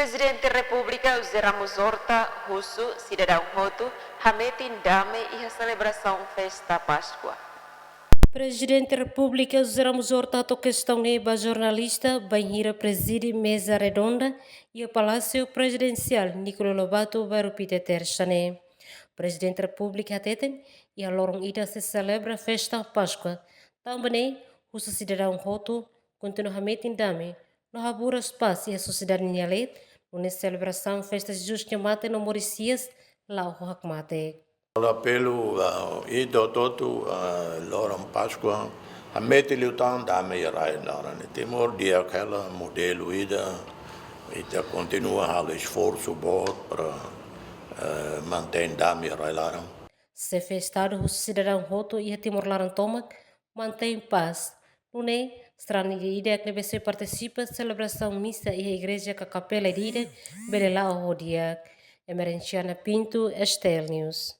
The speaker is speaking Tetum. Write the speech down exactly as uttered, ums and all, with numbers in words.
Prezidente Repúblika José Ramos Horta husu sidadaun hotu hametin dame iha selebrasaun festa Páskua. Prezidente Repúblika José Ramos Horta hato'o kestaun ne'e ba jornalista bainhira prezide meza redonda iha Palásiu Prezidensiál Nicolau Lobato bainhira Tersa ne'e. Prezidente Repúblika hateten, iha loron ida sei selebra festa Páskua. Tanba ne'e, husu sidadaun hotu kontinua hametin dame no haburas pás iha sosiedade nia leet, nune'e selebrasaun festa Jesus nia mate no moris hi'as la'o ho hakmatek. Apelu, ah, ita hotu-hotu, ah, loron Páskua, hametin liután dame iha rai-laran. Timor di'ak hela, modelu ida, ita kontinua halo esforsu boot para, eh, mantein dame iha rai-laran. Xefe Estadu husu sidadaun hotu iha Timor laran tomak mantein pás. Nune'e, estranjeiru ida-idak ne'ebé sei partisipa selebrasaun misa iha igreja ka kapela ida-idak bele la'o ho di'ak. Emerenciana Pinto, S T L News.